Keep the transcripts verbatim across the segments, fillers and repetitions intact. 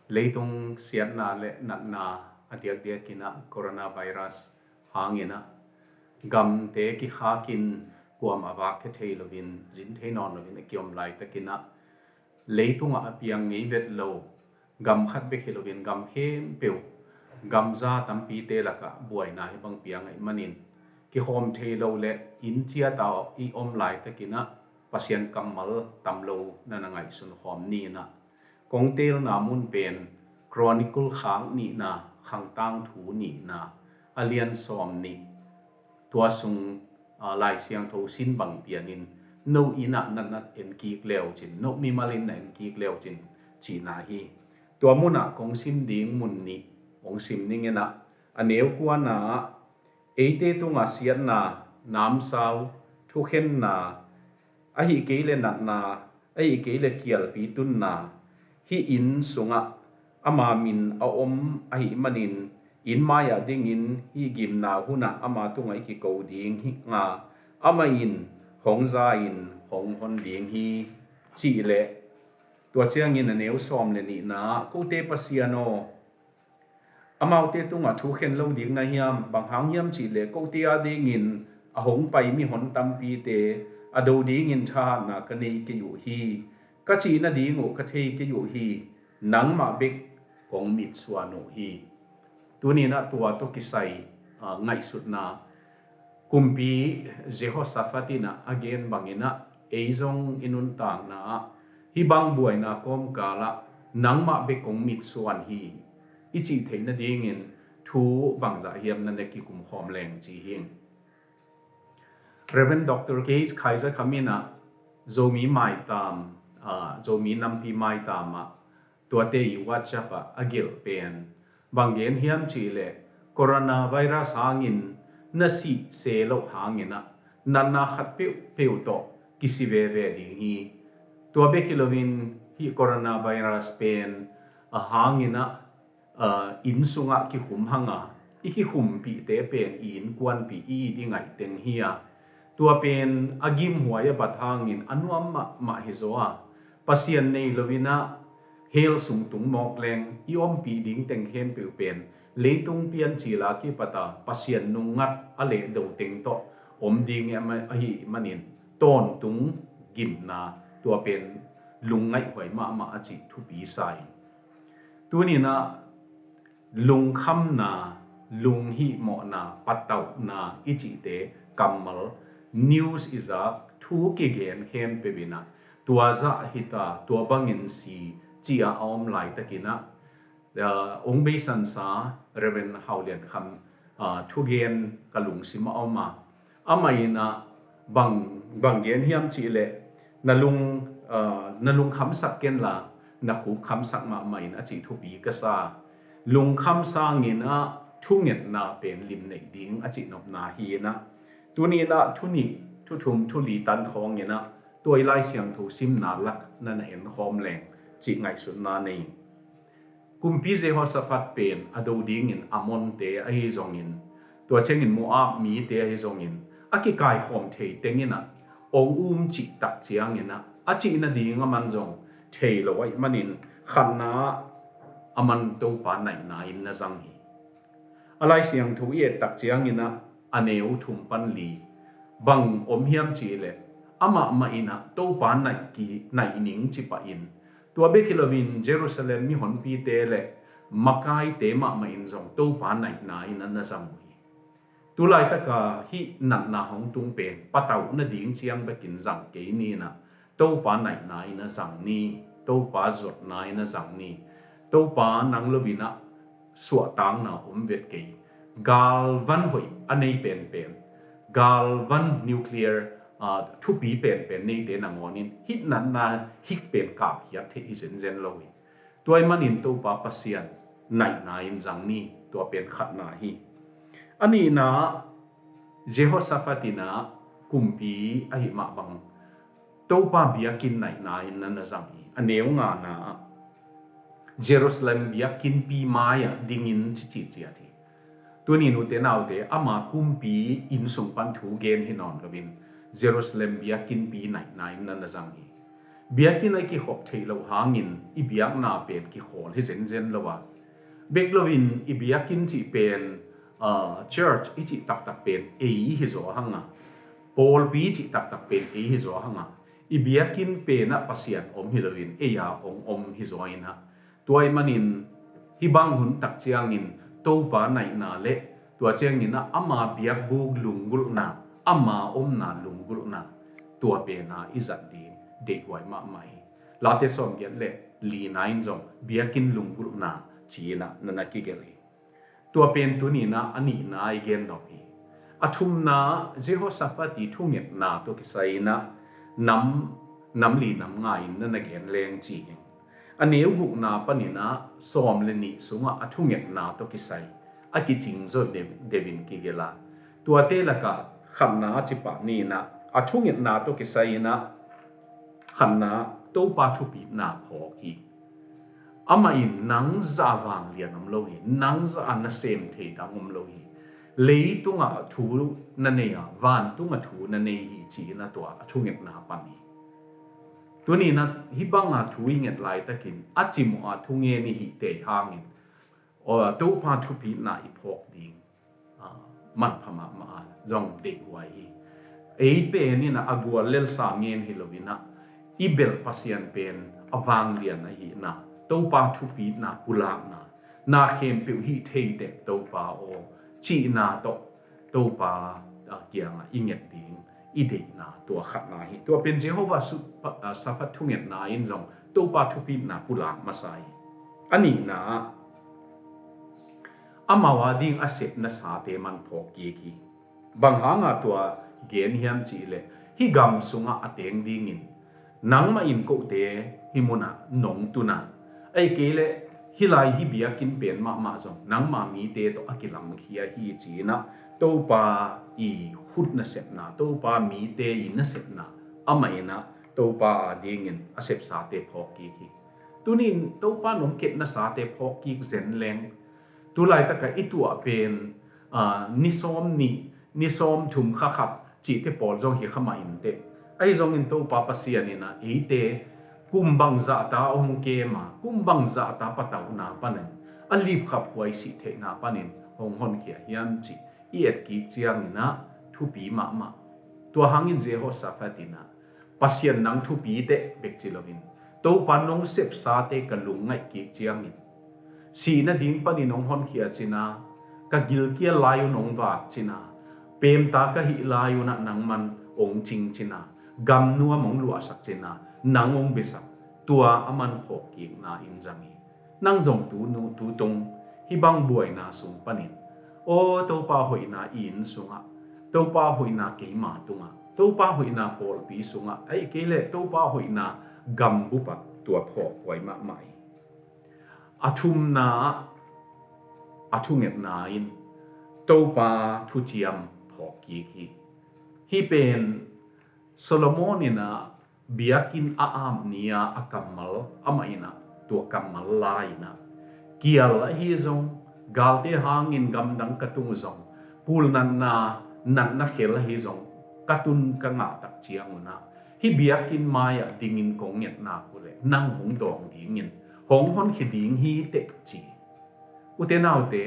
Leitung siatna le natna a diakdiakin ah coronavirus hangin ah gamte kikhakin kuamah vak khia thei loin, zin thei nawn loin a kiom laitakin ah leitungah a piang ngei vet lo gam khat bek hi loin gam khempeuh, gamza tampite lakah buaina hih bang piang ahih manin kikhawm thei lo le inn ciat ah i om laitakin ah Pasian kammal tam lo na na ngaihsun khawm ni in ah, kong teelna mun pen Chronicle khak nihna, Khangtangthu nihna, a lian sawm nih, tua sung, aa, Lai Siangtho sin bang pianin, no inn ah na na en kik leucin, no mimal in na en kik leucin cihna hi. Tua munah kong sim ding mun nih kong sim ning in ah, a neu kuana ah, eite tungah siatna, namsau, thukhenna, ahih kei le natna, ahih kei le kialpi tunna, hih inn sungah ama min a om ahih manin, inn mai-ah dingin hih gimna hunah ama tungah i kiko ding hi nga, amah in hong za-in hong hon ding hi, cih leh, tua ciangin a neu sawm le nihna ah, kote Pasian aw, amaute tungah thu khen lo ding na hiam? Bang hang hiam cih leh kote a dingin a hong pai mihon tampite a do dingin thahatna ka nei kei uh hi. Ka cih nading uh ka thei kei uh hi. Nangmah bek kong mitsuan uh hi. Tuni in ah tua tawh kisai, aa, ngaihsutna Kumpi Jehoshaphat in ah a gen bangin ah, ei zong i nuntakna ah hih bang buaina kawmkal ah nangmah bek kong mitsuan hi, i cih theih nadingin thu bangzah hiam na na kikum khawm leng ci hi. Reverend Doctor K H Kaizakham in ah Zomi maitam, aa, Zomi nampi maitam ah tuate i WhatsApp ah a gelh pen bang gen hiam cih leh, coronavirus hangin na sih se loh hangin ah natna khat peuhpeuh tawh kisi veve ding hi. Tua bek hi loin hih coronavirus pen a hangin ah, aa, inn sungah kikhum hang a, i kikhumpihte pen i innkuanpih i it i ngaih teng hi a, tua pen a gimhuai a bat hangin a nuam mahmah hi zaw a, Pasian nei loin ah hell sung tung mawk leng i ompih ding teng khempeuh pen leitung piancil a kipat a Pasian nungngat a lehdo teng tawh om ding ahih manin tawntung gimna, tua pen lungngaihhuai mahmah a cih thupi sa hi. Tuni in ah lungkhamna, lunghihmawhna, patauhna i cihte kammal, news i zak, thu kigen khempeuh in ah tua zah hi ta, tua bangin si, ci-a a om laitakin ah, aa, ong beisansa Reverend Hau Lian Kham, aa, thugen ka lungsim a om a, amah in ah bang, bang gen hiam cih leh, na lung, aa, na lungkhamsak kenla na khuk khamsak mahmah in a cih thupi ka sa. Lungkham sangin ah thungetna pen limneih ding a cihnopna hi in ah, tuni in ah thu nih, thu thum, thu li tan khawngin ah tua i Lai Siangtho simna lak na na en khawm leng cih ngaihsutna nei. Kumpi Jehoshaphat pen a do dingin Amonte ahi zongin, tua ciangin Moab mite ahi zongin, a kikaikhawm thei teng in ah ong um cih tak ciangin ah a cih nading a man zong thei lo ahih manin, khatna ah a man Topa naihna in na zang hi. A Lai Siangtho i et tak ciangin ah a neu thum pan li bang om hiam cih leh, amah mah in ah Topa naih ki, naih ning ci pah in, tua bek hi loin Jerusalem mihonpite le makaite mahmah in zong Topa naihna in ah na zang uh hi. Tulaitaka hih natna hong tung pen patauh nading ciang bekin zang kei ni in ah, Topa naihna in a zang ni, Topa zuatna in a zang ni, Topa nang loin ah suahtakna om vet kei. Galvan hoih a nei penpen, galvan nuclear, ah, thupi penpen neite nangawnin hih natna hih pen kapkhiat theih hi zenzen lo hi. Tua ahih manin Topa Pasian naihna in zang ni, tua pen khatna hi. A nihna, Jehoshaphat in ah kumpi ahih mah bang Topa biakinn naihna in na na zang hi. A neu ngana ah Jerusalem biakinnpi mai-ah dingin cici ciat hi. Tuni nute naute, ama kumpi inn sung pan thu gen hi nawn loin Jerusalem biakinnpi naihna in na na zang hi. Biakinn a i kikhop theih loh hangin i biakna pen kikhawl hi zenzen lo a, bek loin i biakinn cih pen, ah, church i cih taktak pen ei hi zaw hang a, pawlpi i cih taktak pen ei hi zaw hang a, i biakinn pen ah Pasian om hi loin ei a hong om hi zaw in ah, tua ahih manin hih bang hun tak ciangin Topa naihna le tua ciangin ah ama biakbuk lunggulhna, ama omna lunggulhna, tua pen a i zat ding deihhuai mahmah hi. Late sawmgiat le lina in zong biakinn lunggulhna ci-in ah na na kigelh hi. Tua pen tuni-in ah a nihna i gen nop hi. A thumna Jehoshaphat i thungetna tawh kisai-in ah nam, nam li nam nga in na na gen leng ci hi. A neu gukna panin ah sawm le nih sungah a thungetna tawh kisai a kicing zaw deuh, deuh in kigelh a, tuate lakah khatna a cipah ni-in ah a thungetna tawh kisai-in ah khatna Topa thupitna phawk hi. Amah in nang zah a vanglian om lo hi, nang zah a nasem thei dang om lo hi. Leitungah thu na nei a, vantungah thu na nei hi ci-in ah tua a thungetna pan hi. Tuni-in ah hih banga thu i nget laitakin a cimawh a thungen i hih tei hangin, aw, Topa thupitna i phawk ding, ah, manpha mahmah a zong deihhuai hi. Ei pen in ah a gual lelsa ngen hi loin ah i belh Pasian pen a vanglian ahihna, Topa thupitna pulakna, na khempeuh hih thei teh Topa aw cihna tawh Topa, ah, kiangah i nget ding i deihna tua khatna hi. Tua pen Jehovah su-, pa-, ah, Shaphat thungetna in zong Topa thupitna pulak masa hi. A nihna ah amau a ding a sepna sate man phawk kik hi. Bang hanga tua gen hiam cih leh hih gam sungah a teng dingin nangmah in kote hih munah nong tun a, ahih kei leh hih lai hih biakinn pen mahmah zong nangma mite tawh a kilamkhia hi ci-in ah Topa i khut nasepna, Topa mite i nasepna, amah in ah Topa a dingin a sepsate phawk kik hi. Tuni-in Topa nong kep nasate phawk kik zen leng, tu laitakah i tuah pen, ah, ni sawm nih, ni sawm thum kha khat cihte pawl zong hi kha mah inteh. Ahi zongin Topa Pasian in ah eite kum bangzahta hong kem a, kum bangzahta patauhna panin, a lipkhaphuai sih theihna panin hong honkhia hiam cih i et kik ciangin ah thupi mahmah. Tua hangin Jehoshaphat in ah Pasian nang thupi teh bek ci loin, Topa nong sepsate ka lungngaih kik ciangin, sihna ding panin hong honkhia cin a, ka gilkial lai un hong vak cin a, pemta ka hih lai un ah nangman hong cing cin a, gam nuam hong luahsak cin a, nang hong biasak, tua a man phawk kikna in zang hi. Nang zong tu nu, tu tung hih bang buaina sung panin, aw, Topa hoihna i inn sungah, Topa hoihna keima tungah, Topa hoihna pawlpi sungah, ahih kei leh Topa hoihna gambup ah tua phawk huai mahmah hi. A thumna ah a thungetna in Topa thuciam phawk kik hi. Hih pen Solomon in ah biakinn a ap ni-a a kammal, amah in ah tua kammal la in ah, kial ahi zong, galte hangin gamdang ka tung zong, pulnatna, natna khel ahi zong, ka tun ka ngah tak ciangun ah hih biakinn mai-ah dingin kong ngetna uh leh nang hong dawng dingin hong honkhia ding hi teh ci. Ute naute,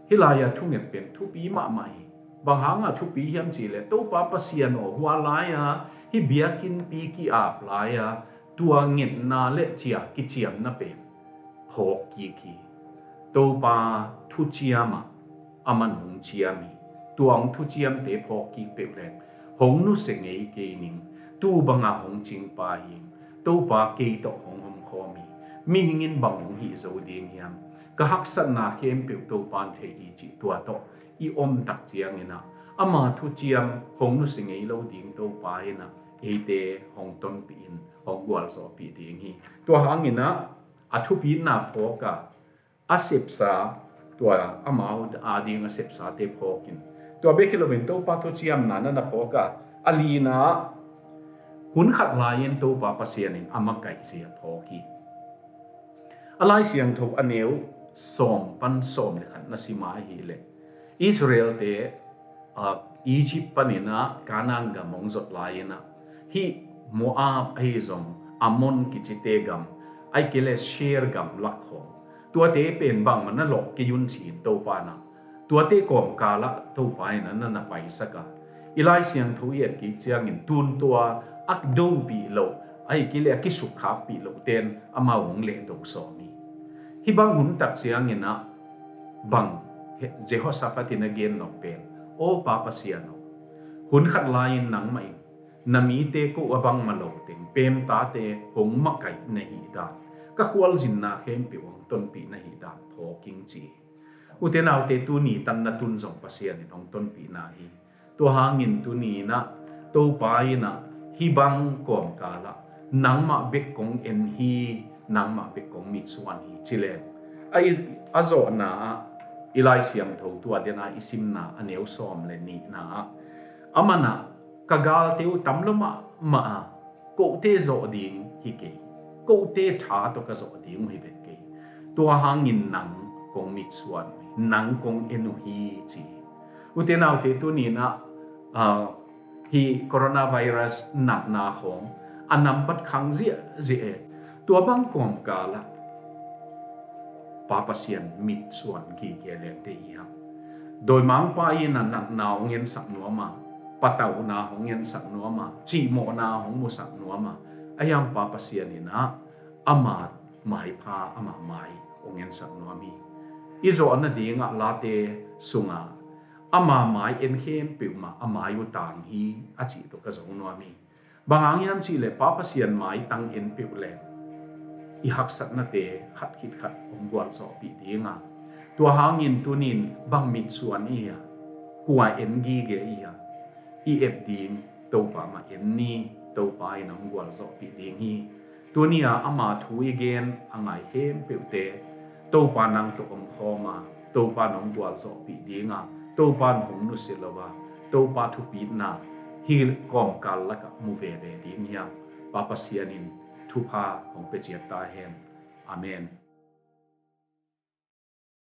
hih lai-a thunget pen thupi mahmah hi. Bang hanga thupi hiam cih leh Topa Pasian aw, hua lai-a hih biakinnpi ki-ap lai-a tua ngetna le cia kiciamna pen phawk kik hi. Topa thuciam ah a man hong ciam hi. Tua hong thuciamte phawk kik peuh leng hong nusia ngei kei ning. Tu banga hong cingpa hi ing. Topa kei tawh hong omkhawm hi. Mihing in bang hong hih zo ding hiam? Ka haksatna khempeuh Topa'n thei hi cih tua tawh i om tak ciangin ah, ama thuciam hong nusia ngei lo ding Topa in ah eite hong tonpih in, hong gualzawhpih ding hi. Tua hangin ah a thupitna phawk a, a sepsa, tua amau ading a sepsate phawk in, tua bek hi loin Topa thuciamna na na phawk a, a lina ah hun khat lai-in Topa Pasian in a makaihzia phawk hi. A Lai Siangtho a neu sawm pan sawm le khat na sim a ahih leh, Israelte, ah, Egypt panin ah Kanaan gam hong zot lai-in ah, hih Moab ahi zong, Ammon kicite gam, ahih kei leh Seir gam lak khawng, tuate pen bangmah na lawh kei un ci-in Topa in ah, tuate kawmkalah Topa in ah na na paisak a, i Lai Siangtho i et kik ciangin tun tua a dopih loh, ahih kei leh a kisukkhapih loh ten amau hong lehdo sawm hi. Hih bang hun tak ciangin ah bang Jehoshaphat in a gen nop pen, aw Pa Pasian aw, hun khat lai-in nangmah in na mite ko a bangmah lo teng pemtate hong makaih na hih dan, ka khualzinna khempeuh hong tonpih na hih dan phawk ing ci hi. Ute naute, tuni tan na tun zong Pasian in hong tonpihna hi. Tua hangin tuni in ah Topa in ah hih bang kawmkalah nangmah bek kong en hi, nangmah bek kong mitsuan hi ci leng, a, a zawhna ah i Lai Siangtho tua den a i simna a neu sawm le nihna ah, aman ah ka galte uh tam lo mahmah a, kote zawh ding hi kei, kote tha tawh ka zawh ding uh hi vet kei. Tua hangin nang kong mitsuan uh hi, nang kong en uh hi ci hi. Ute naute, tuni in ah, ah, hih coronavirus natna khawng a nambat khang ziahziah e. Tua bang kawmkalah Pa Pasian mitsuan gige lengte i hiam? Dawimangpa in ah natna hong ensak nuam a, patauhna hong ensak nuam a, cihmawhna hong musak nuam a, ahi hang Pa Pasian in ah ama maipha, ama mai hong ensak nuam hi. I zawh nadingah Late sungah ama mai en khempeuh mah a mai uh tang hi a cih tawh ka zong nuam hi. Bang hang hiam cih leh Pa Pasian maitang en peuh leng i haksatnate khat khit khat hong gualzawhpih ding a, tua hangin tuni in bang mitsuan i hia, kua en gige i hia, i et ding Topa mah en ni, Topa in hong gualzawhpih ding hi. Tuni a ama thu i gen a ngai khempeuhte Topa nang tawh omkhawm a, Topa in hong gualzawhpih ding a, Topa in hong nusia lo a, Topa thupitna hih kawmkal lakah mu veve ding hiam? Pa Pasian in thupha hong pia ciat ta hen. Amen.